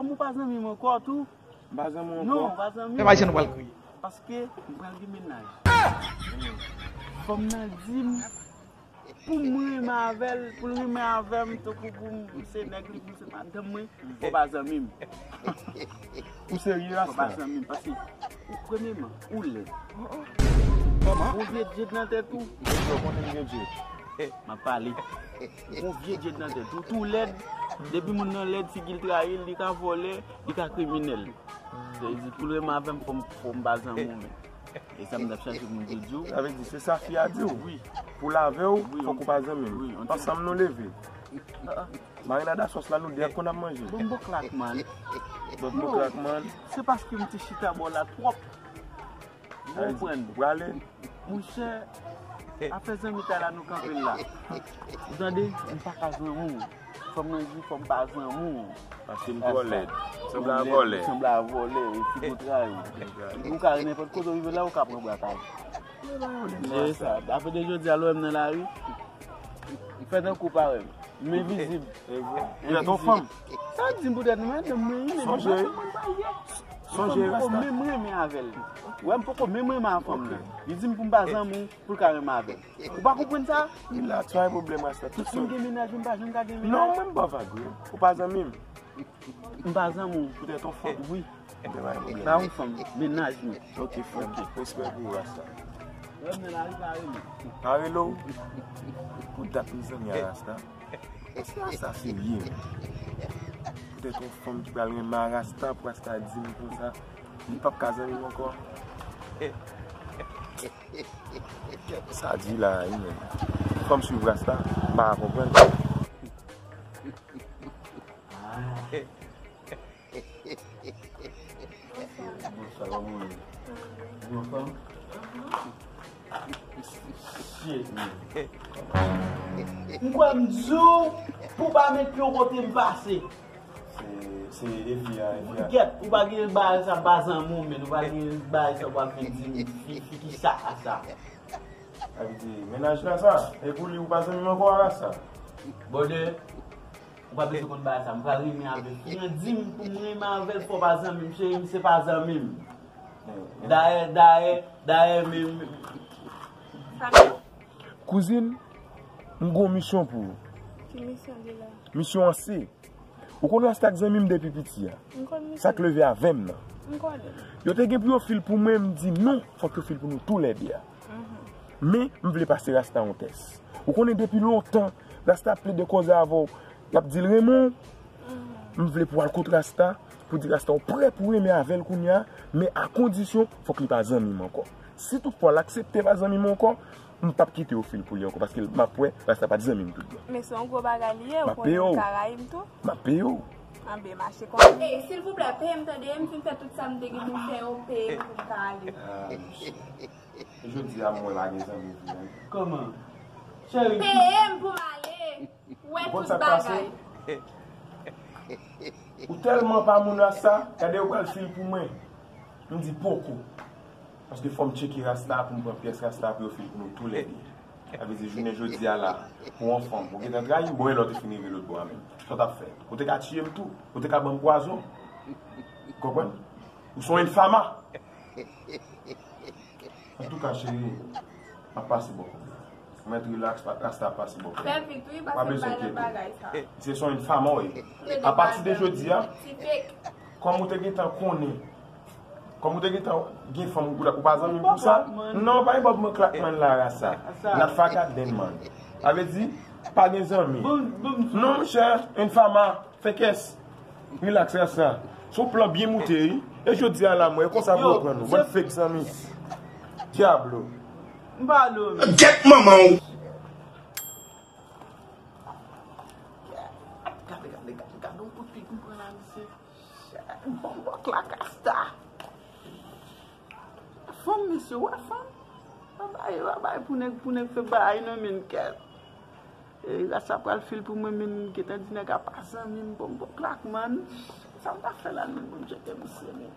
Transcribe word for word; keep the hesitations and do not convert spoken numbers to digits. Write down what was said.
Ou pa zanmi m ankò tou? M pa zanmi w ankò. Non, ou pa zanmi m. Epa, jan nou pral kriye. Paske m pral gen mennaj. Fanm nan di m pou m renmen avè l, pou l renmen avè m, tankou pou m se nèg li, pou m se madanm mwen, fò w pa zanmi m. Ou serye, Rasta? Fò w pa zanmi m, paske ou, premyeman, ou lèd. Kòman? Ou vye djed nan tèt ou. Ou konnen m gen djed. M ap pale. Ou vye djed nan tèt ou. Tou lèd. Depi moun nan lèd, figi l trayi l, li ka vòlè, li ka kriminèl. Sa vle di, pou l renmen avè m, fò m, fò m pa zanmi w menm. E sa m t ap chache pou m te di w. Sa vle di, se sa fi a di w? Wi. Pou l avè w, wi, fòk ou pa zanmi m. Wi, ansanm nou leve. Ah, ah. Marinad a sòs la, nou de ap konn ap manje. Bon, bon klak, man. Bon, bon klak, man. Se paske m te chita bò la twòp. Ou konprann? Ou prale? Monchè, afè zanmitay la nou kanpe l la. Ou tande? M pa ka zanmi w. Fanm nan di fò m pa zanmi w. Paske m twò lèd. Sanble a vòlè. Sanble a vòlè, e ti gwo trayi. Ou ka nenpòt kote w rive la, ou ka pran bwa kay. Se sa. Apre de jodi a, lè w wè m nan lari, fè tankou w pa wè m. M envizib. Ou jwenn yon fanm. Sa di m poutèt mwen, non, mwen, mwen, sonje, mwen, mwen, sonje, Rasta. Menm renmen avè l. Wè, m poko menm renmen a fanm nan. Li di m pou m pa zanmi w, pou l ka renmen avè l. Ou pa konprann sa? Rilaks, pa gen pwoblèm, Rasta. Tout sòt. Si m gen mennaj, m pa janm ka gen mennaj. Non, mwen m pa vag, wi. Ou pa zanmi m. M pa zanmi w. Poutèt yon fanm. Wi. Ba yon fanm, mennaj mwen. Ok, frè m. Respè pou ou, Rasta. Lè m nan lari, pa rele. Pa rele w? Pou dat m zanmi a Rasta. Èske Rasta serye, menm? Poutèt yon fanm ki pral renmen a Rasta, pou Rasta di m konsa, li p ap ka zanmi m ankò. Sa di la, wi, menm. Fanm swiv Rasta, m pa konprann. Bonswa, kòman w ye? Ou anfòm? Shit, man. M kwè m di w pou w pa met pye w kote m pase. Se, se evi a, evi a. Gèt, ou pa gen bagay sa, m pa zanmi w, men ou pa gen bagay sa, w ap vin di m fi, fi ki sa, sa. Sa vle di, mennaj la sa, e pou li ou pa zanmi m ankò a sa. Bòdè. Ou pa bezwen konn bagay sa. M pral renmen avè l. Fi an di m pou m renmen avè l, fò w pa zanmi m, cheri m, se pa zanmi m. Dayè, dayè, dayè, men, men. Kouzin, m gon misyon pou ou. Ki misyon li la? Misyon an se, ou konn Rasta k zanmi m depi piti a. M konn misyon. Sa k leve avè m nan. M konnen. Yo te gen pou yo fil pou mwen, m di non, fòk yo fil pou nou toulède a. Mhm. Men, m vle pase Rasta yon tès. Ou konnen depi lontan, Rasta ap plede koze avè w, l ap di l renmen w. Mhm. M vle pou w al kot Rasta, pou di Rasta w prè pou renmen avè l kounye a, men a kondisyon, fòk li pa zanmi m ankò. Si toutfwa l aksepte pa zanmi m ankò, m p ap kite yo fil pou li ankò, paske m ap wè Rasta pa t zanmi m tout bon. Men se yon gwo bagay li ye, ou konnen m ka rayi m tou. M ap peye w. M ap peye w. Anben, mache konsa. Ey, silvouplè, peye m tande, m fin fè tout sa m te gen pou m fè yo, peye m pou m ka ale. Ah, mesye. Jodi a, mwen pa gen zanmi vre. Kòman? Cheri. Peye m pou m ale. Ou wè tout bagay. Ou tèlman pa moun Rasta, gade yo pral fil pou mwen. M di poko. Paske fò m tcheke Rasta pou m pran pyès Rasta pou yo fil pou nou toulède. Sa vle di jounen jodi a la, pou yon fanm, ou gentan trayi m, bon, e lè w te fin rive lòt bò a menm. Sa w t ap fè? Ou te ka tiye m tou, ou te ka ban m pwazon. Konprann? Ou se yon enfama. Antouka, cheri, m ap pase bò kote. Ou mèt rilaks, pa, Rasta ap pase bò kote. Fè vit, wi, paske m pa nan bagay sa. Se son enfama w ye. Apati de jodi a, kòm ou te gentan konnen, kòm ou te gentan gen fanm, ou pa zanmi m pou sa. Non, pa gen Bob Marley Clark, man, la, Rasta. Not fuck that then, man. Sa vle di, pa gen zanmi. Non, monchè, enfama. Fekes. Rilaks, Rasta. Se yon plan byen moute, wi. E jodi a la, mwen, e konsa pou yo pran nou. Bann fake zanmi. Diablo. M pa lo, men. Gèt manman w. Gade, gade, gade, gade yon kout pik m pran la, mesye. Bon, bon, klak Rasta. Fanm, mesye, w wè fanm? Pa bay, pa bay pou nèg, pou nèg fè bay non, men kèt. E, Rasta pral fil pou mwen, men gentan di nèg a pa zanmi m, bon, bon, klak, man. Sa m ta fè la, men, bon, jete misye, men.